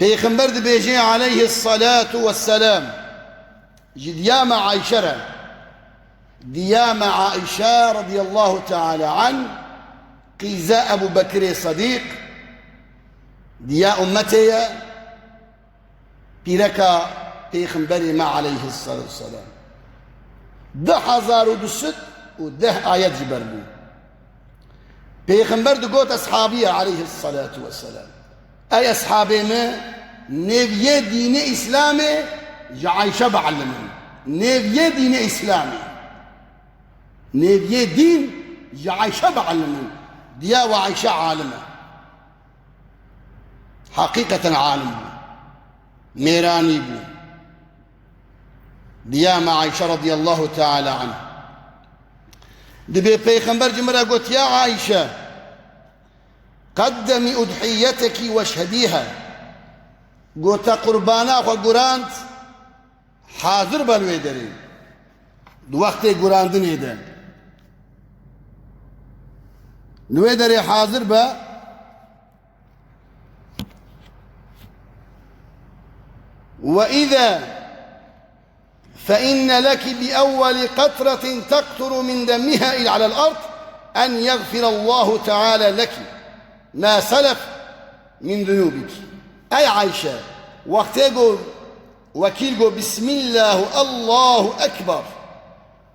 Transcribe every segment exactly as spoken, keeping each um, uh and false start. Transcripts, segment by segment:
Pêxember dibêje aleyhissalatu vesselam, ji diya me Ayşe re, diya me Ayşe radiyallahu teala anh, qîze Ebu Bekirê Sedîq, diya ummetê ye, pîreka Pêxemberê me aleyhissalatu vesselam. Du hezar û du sed û deh ayet ji ber bû. Pêxember digot eshabiya aleyhissalatu vesselam, ey eshabê me, nêviyê dînê Îslamê ji Ayşe bielimin. Nêviyê dînê Îslamê. Nêviyê dîn ji Ayşe bielimin. Diya we Ayşe alim e. Heqîqeten alim bû. Mêranî bû. Diya me Ayşe radiyallahu teala anh. Dibê Pêxember ji min re got, ya Ayşe, qeddemî udhiyeteki weşhedîha. Got, te qurbana xwe gurand, hazir be li wê derê. Di wextê gurandinê de. Li wê derê hazir be. وإذا فإن لك بأول قطرة تقطر من دمها إلى على الأرض أن يغفر الله تعالى لك ما سلف من ذنوبك. Ey Ayşe, wextê ku wekîl got, Bismillah û Allahu Ekber,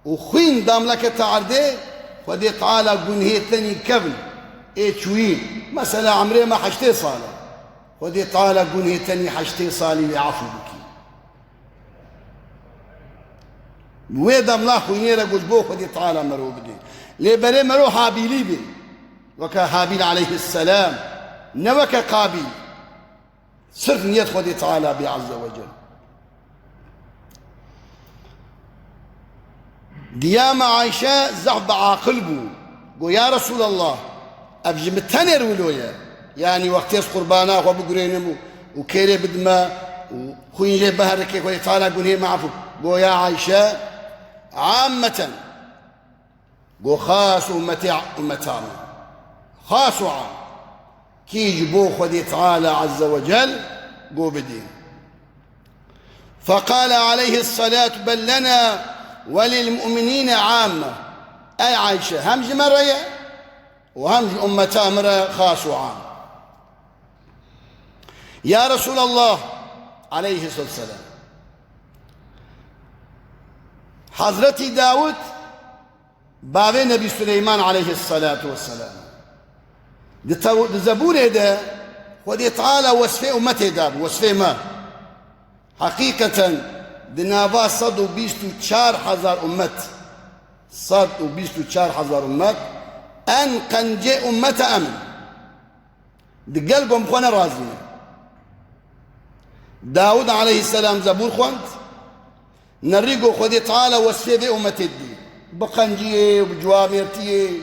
û xwîn damleke te erdê, Xwedê Teala gunhê tenî kevin ê çûyî. Mesela emrê me heştê sal e. Xwedê Teala gunhê tenî heştê salî wê efû bikî. Wê damla xwînê re got, bo Xwedê Teala mero bidê. Lê berê mero Habîlî bê. Weke Habîl aleyhisselam. Ne weke Qabîl. Sirf niyet Xwedê Teala bê Azze ve Cel. Diya me Ayşe zehf bi aqil bû. Go, ya Resulallah, ev ji min tenê re wilo ye. Yanî wextê ez qurbana xwe bigurênim û, û kêrê bidime û xwîn jê biherike, Xwedê Teala gunhê me efû. Go, ya Ayşe, ammeten. Go, xas ummetê, ummeta min. Xas û am. Kî ji bo Xwedê Teala Azze ve Cel go bidî. Feqale aleyhissalatu bel lena ve lil mu'minîne amme. Ey Ayşe, hem ji me re ye û hem ji ummeta min re xas û am. Ya Resulallah aleyhissalatu vesselam. Hazretî Dawud Bavê Nebî Suleyman aleyhissalatu vesselam. Di tew-, di Zebûrê de Xwedê Teala wesfê ummetê dabû, wesfê me. Heqîqeten di nava sed û bîst û çar hezar ummet, sed û bîst û çar hezar ummet, en qencê ummeta em in. Di gel gom xwe ne razî ne. Dawud aleyhisselam Zebûr xwend, nerî go Xwedê Teala wesfê vê ummetê didî. Bi qenciyê û bi ciwamêrtiyê.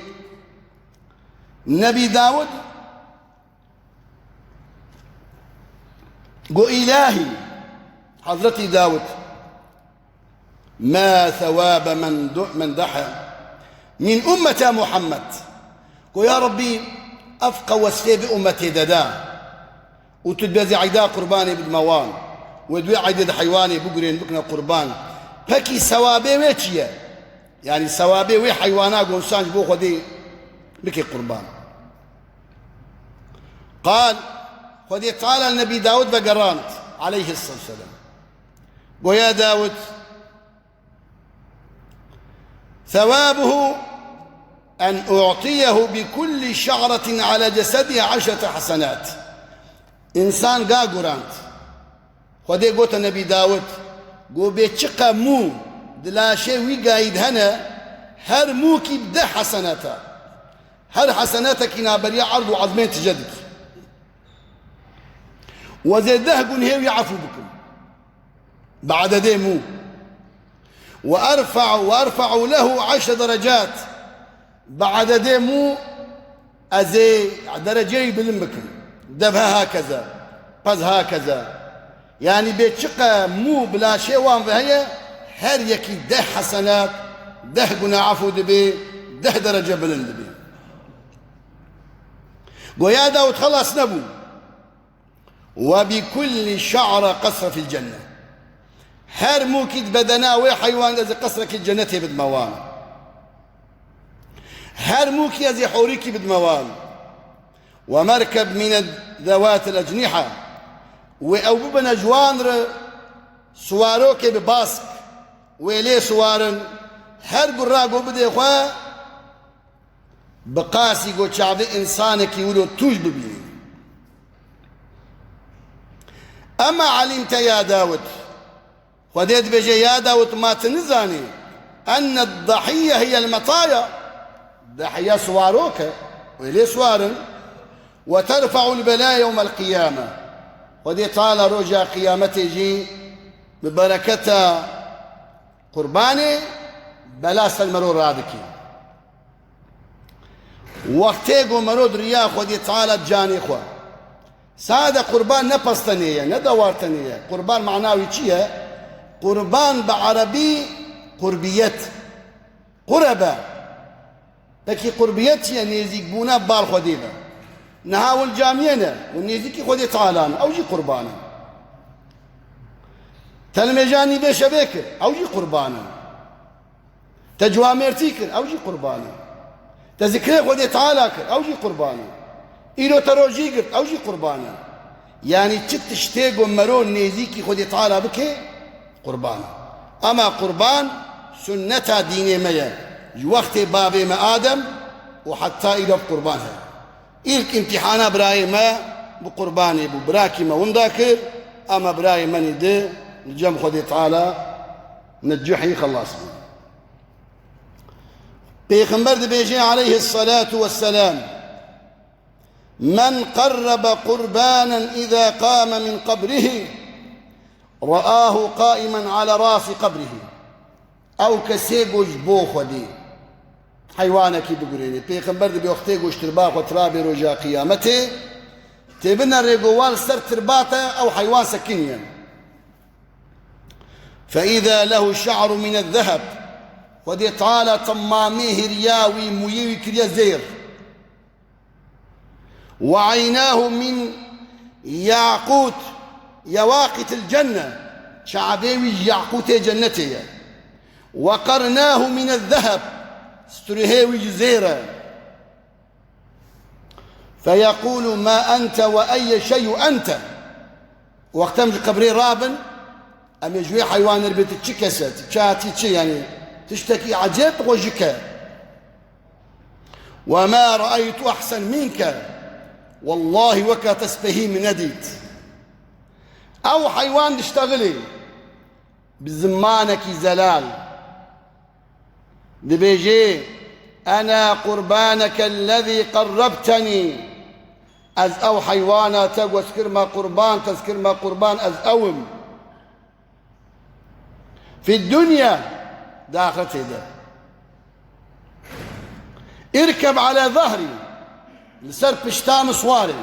Nebî Dawud go, Îlahî, Hazretî Dawud, Ma sewabe men du-, men daha min ummeta Muhammed. Go, ya Rabbî, ev qe wesfê vê ummetê de da. Û tu dibê ez ê eyda qurbanê bidime wan. Wê di wê eydê de heywanê bigurên bikine qurban. Pekî sewabê wê çi ye? Yanî sewabê wê heywana go însan ji bo Xwedê bike qurban. Qal, Xwedê Teala li Nebî Dawud vegerand, aleyhisselam. Go, ya Dawud, ثوابه أن أعطيه بكل شعرة على جسده عشرة حسنات. Însan ga gurand. Xwedê gote Nebî Dawud, go bê çiqe mû di laşê wî gayî de hene, her mûkî bi deh heseneta. Her hesenetekî naberiya erd û ezmên tije dikî. Wezê deh gunhê wî efû bikim. Bi ededê mû. Ve erfe'u, ve erfe'u lehu eşre derecat. Bi ededê mû ez ê dereceyê bilind bikim. Dev he hakeza. Pez hakeza. Yanî bê çiqe mû bi laşê wan ve heye, her yekî deh hesenat, deh guna efû dibê, deh derece bilind dibê. Goya Dawud xelas nebû. وبكل شعرة قصر في الجنة. Her mûkî di bedena wê heywan de ez ê qesrekî cennetê bidime wan. Her mûkî ez ê horîkî bidime wan. ومركب من ذوات الأجنحة. Wê ew bibine ji wan re siwarokê bi bask. Wê lê siwarin, her gura ku bidê xwe, bi qasî ku çavê însanekî wilo tûj bibînin. أما علمت يا داود. Xwedê dibêje, ya Dawud, ma tu nizanî, أن الضحية هي المطايا. Dehiya siwarok e, wê lê siwarin. وترفع البلاء يوم القيامة. Xwedê Teala roja qiyametê jî bi bereketa qurbanê bela ser mero radikî. Wextê ku mero diriya Xwedê Teala canê xwe. Sade qurban ne pestenê ye, ne dewar tenê ye. Qurban mana wî çi ye? Qurban bi erebî qurbiyet. Qurebe. Pekî qurbiyet çi ye? Nêzîkbûna bal Xwedê be. Niha hûn camiyê ne, hûn nêzîkî Xwedê Teala ne. Ew jî qurban e. Te nimêja nîvê şevê kir, ew jî qurban e. Te ciwamêrtî kir, ew jî qurban e. Te zikrê Xwedê Teala kir, ew jî qurban e. Îro te rojî girt, ew jî qurban e. Yanî çi tiştê ku mero nêzîkî Xwedê Teala bike, qurban e. Ema qurban sunneta dînê me ye. Ji wextê bavê me Adem û heta îro qurban heye. Îlk îmtîhana birayê me bi qurbanê bû. Birakî me winda kir, ema birayê me nî di li cem Xwedê Teala necihî xelas bû. Pêxember dibêje aleyhisselatu vesselam, من قرب قربانا إذا قام من قبره رآه قائما على رأس قبره. Ew kesê ku ji bo Xwedê heywanekî bigurêne. Pêxember dibê wextê ku ji tirba xwe tirabê roja qiyametê, tê binerê ku wa li ser tirba te ew heywan sekiniye. فإذا له شعر من الذهب. Xwedê Teala temamê hêriya wî, mûyê wî kiriye zêr. وعيناه من ياقوت يواقيت الجنة. Çavê wî ji yaqûtê cennetê ye. وقرناه من الذهب. Sturhê wî ji zêr e. فيقول ما أنت وأي شيء أنت. Wextem ji qebrê rabin, em ê ji wê heywanê re bê tu çi kes e, tu çi hatî çi, yanî tiştekî ecêb bi xwe jike. وما رأيت أحسن منك. Wellahî weka te spehî min nedît. Ew heywan diştexilê bi zimanekî zelal. Dibêje, أنا قربانك الذي قربتني. Ez ew heywana te ku ez kirme qurban, te ez kirme qurban, ez ew im. في الدنيا, di axretê de. اركب على ظهري, li ser pişta min siwar e.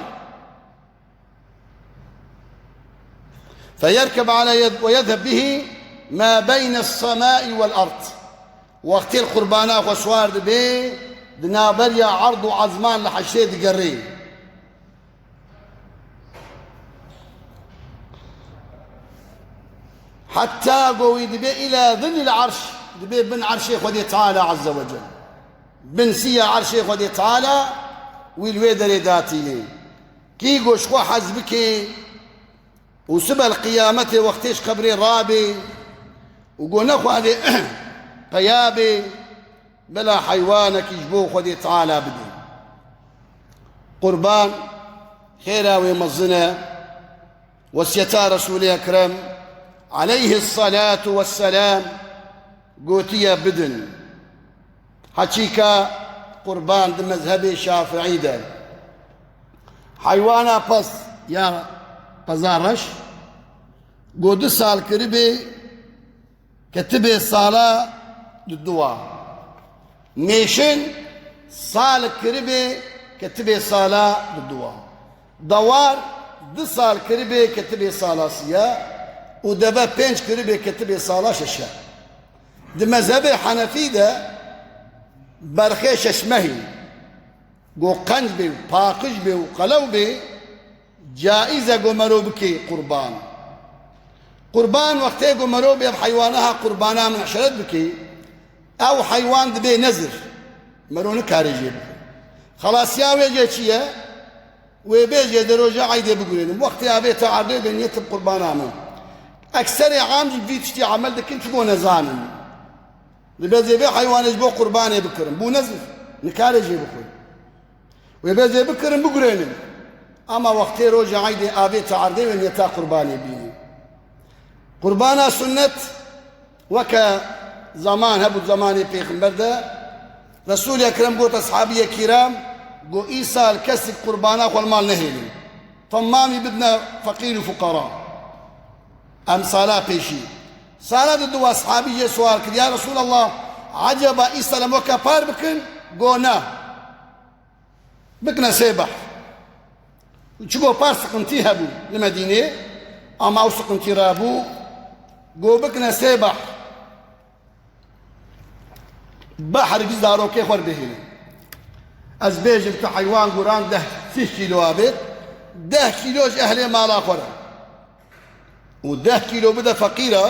فيركب على يد ويذهب به ما بين السماء والأرض. Wextê li qurbana xwe siwar dibe, di navberiya erd û ezman li heşrê digerê. Heta ku wî dibe إلى ظل العرش, dibe bin erşê Xwedê Teala Azze ve Celle. Bin siya erşê Xwedê Teala wî li wê derê datîne. Kî ku ji xwe hez bike û sibe li qiyametê wextê ji qebrê rabe û ku nexwaze peya bê, bila heywanekî ji bo Xwedê Teala bide. Qurban xêra wê mezin e. Wesiyeta Resûlê Ekrem aleyhisselatu vesselam gotiye bidin. Heçîka qurban di mezhebê Şafiî de heywana pez ya peza reş, go du sal kiribê, ketibê sala duduwa. Mêşin sal kiribê, ketibê sala duduwa. Dewar du sal kiribê, ketibê sala siya û deve pênc kiribê, ketibê sala şeşe. Di mezhebê Henefî de berxê şeş mehî, go qenc bê û paqij bê û qelew bê, Caiz e ku mero bike qurban. Qurban wextê ku mero bê ev heywana ha qurbana min eşeret bike, ew heywan dibe nezir. Mero nikare jê bike. Xelasiya wê jê çi ye? Wê bêjê di roja eydê bigurênim. Wextê avê te erdê bê niyetim qurbana min. Ekserê am jî vî tiştî emel dikin, çiko nezanin. Dibê ez ê vê heywanê ji bo qurbanê bikirim. Bû nezir. Nikare jê bixwe. Wê bê ez ê bikirim, bigurênim. Ama wextê roja eydê avê te erdê wê niyeta qurbanê bînî. Qurbana sunnet weke zaman hebû, zemanê pêxember de Resul Ekrem got eshabiyê kiram, got, îsal kesik qurbana xwe li mal nehêlin. Temamî bidine feqîr û fuqara. Em sala pêşî. Sala di du eshabî jê sual kir, ya Resulallah, eceba îsal em weke par bikin? Got, na. Bikine sê behr. Çiko par siqintî hebû li Medînê, ama ew siqintî rabû, got bikine sê behr. Behr bi zarokê xwe bihêlin. Ez bêjim tu heywan guran deh, sîh kîlo abêt, deh kîlo ji ehlê mala xwe re. Û deh kîlo bide feqîra,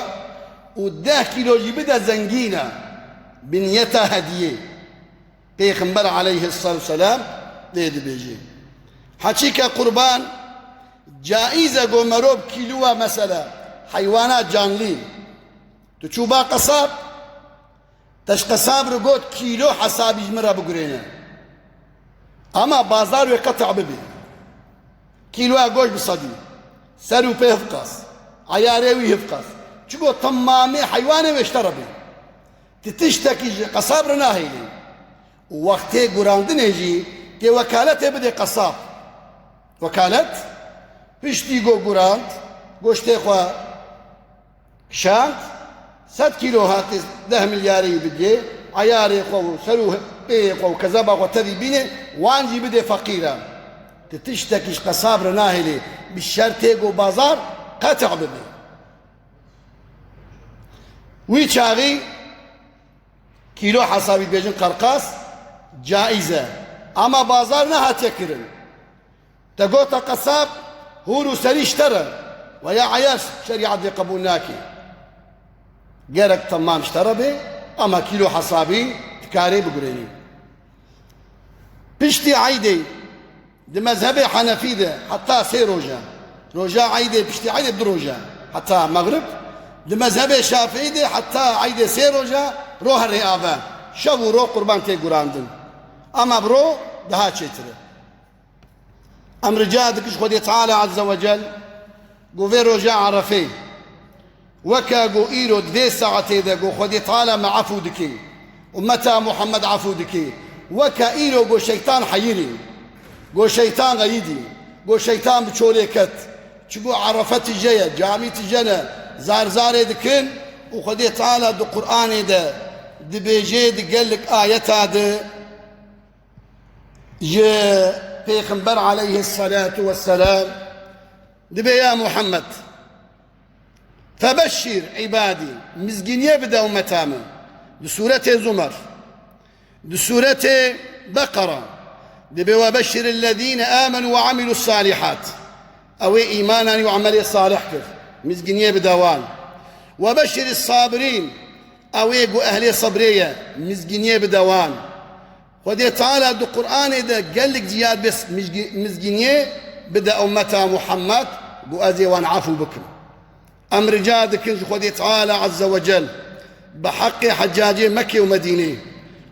û deh kîlo jî bide zengîna, bi niyeta hediyê. Pêxember aleyhisselatu vesselam lê dibêje. Heçîke qurban caiz e, ku merov kîlowa mesela heywana canlî. Tu çû ba qesab, te ji qesab re got kîlo hesabî ji min re bigurêne. Ama bazar wê qet'a bibe. Kîloya goş bi sedî. Ser û pê hevqas. Eyarê wî hevqas. Çiko temamê heywanê wê ji te re bê. Ti tiştekî ji qesab re nahêlî. Û wextê gurandinê jî tê wekaletê bidê qesab. Wekalet, piştî ku gurand, goştê xwe şand, sed kîlo hatê deh milyarî bidê, eyarê xwe û ser û pêyê xwe û kezeba xwe tevî bînê, wan jî bidê feqîran. Ti tiştekî ji qesab re nahêlê, bi şertê ku bazar qet'a bibe. Wî çaxî kîlo hesabî dibêjin qerqas, caiz e. Ama bazar nehatiye kirin. Te gota qesab, hûr û serî ji te re, weya eyar şerîet vê qebûl nake. Gerek temam ji te re bê, ama kîlo hesabî dikarê bigurênî. Piştî eydê, di mezhebê Henefî de heta sê roje, roja eydê, piştî eydê du roje, heta mexrib, di mezhebê Şafîî de heta eydê sê roje, ro herê ave, şev û ro qurban tê gurandin. Ama bi ro daha çêtir e. Em rica dikin ji Xwedê Teala Azze ve Cel, ku vê roja Erefê, weke ku îro di vê saetê de ku Xwedê Teala me efû dike, ummeta Muhammed efû dike, weke îro ku şeytan heyirî, ku şeytan xeyidî, ku şeytan bi çolê ket, çiku Erefe tije ye, camî tije ne, zar zarê dikin û Xwedê Teala di Qur'anê de dibêje, di gelek ayeta de, ji Pêxember aleyhisselatu vesselam dibê, ya Muhammed, febeşşir îbadî, mizgîniyê bide ummeta min. Di sûretê Zumer, di sûretê Beqera dibê, webeşşirillezîne âmenû ve amilus salîhat. Ew ê îman anî û emelê salih kir, mizgîniyê bide wan. Webeşşiris sabirîn, ew ê ku ehlê sebrê ye, mizgîniyê bide wan. Xwedê Teala di Qur'anê de gelek ciya dibê mizgî-, mizgîniyê bide ummeta Muhammed, ku ez ê wan efû bikim. Em rica dikin ji Xwedê Teala Azze ve Cel bi heqê Heccacê Mekkê û Medînê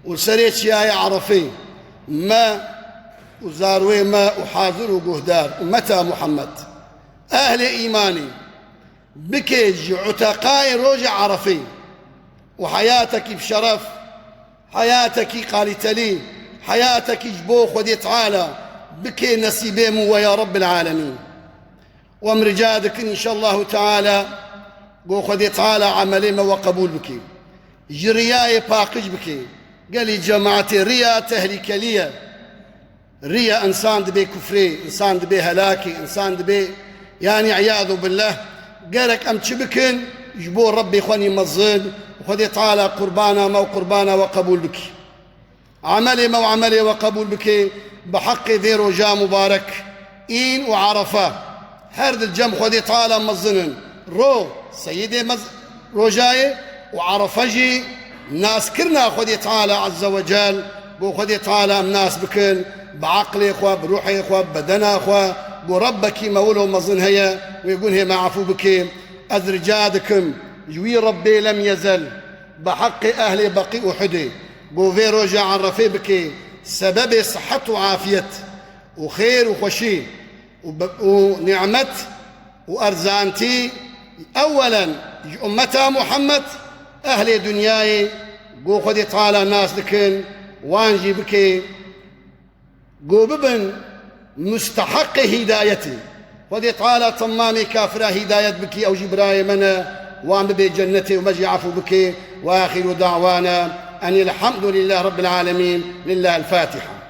û serê çiyayê Erefê me û zarwê me û hazir û guhdar ummeta Muhammed, ehlê îmanê, bike ji uteqayê rojê Erefê û heyatekî bi şeref, heyatekî kalîtelî, heyatekî ji bo Xwedê Teala bike nesîbê min we ya Rebbil Alemîn. Û em rica dikin, înşallahu Teala, ku Xwedê Teala emelê me we qebûl bike. Ji riyayê paqij bike. Gelî cemaetê riya tehlîkelî ye. Riya însan dibê kufrê, însan dibê helakê, însan dibê, yanî, îyadu billah, gerek em çi bikin, ji bo Rebbê xwe nî mezin, Xwedê Teala qurbana me û qurbana we qebûl bike. Emelê me û emelê we qebûl bike, bi heqê vê roja mubarek, În û Erefe her di cem Xwedê Teala mezin in. Ro, seyidê mez-, roja ye û Erefe jî naskirina Xwedê Teala Azze ve Cel. Go Xwedê Teala em nas bikin, bi eqlê xwe, bi ruhê xwe, bi bedena xwe. Go Rebbekî me wilo mezin heye, wê gunhê me efû bike. Ez rica dikim ji wî Rebbê lem yezel, bi heqê ehlê Beqî Uhudê, go vê roja Erefê bike sebebê sihet û afiyet û xêr û xweşî û be-, û nîmet û erzantî, ewelen ji ummeta Muhammed, ehlê dinyayê, go Xwedê Teala nas dikin, wan jî bike, go bibin musteheqê hîdayetê. Xwedê Teala temamê kafira hîdayet bikî, ew jî birayê me ne, wan bibê cennetê û me jî efû bike. Ve axiru da'wana enil hamdu lillahi rabbil alemin. Lillahi el Fatiha.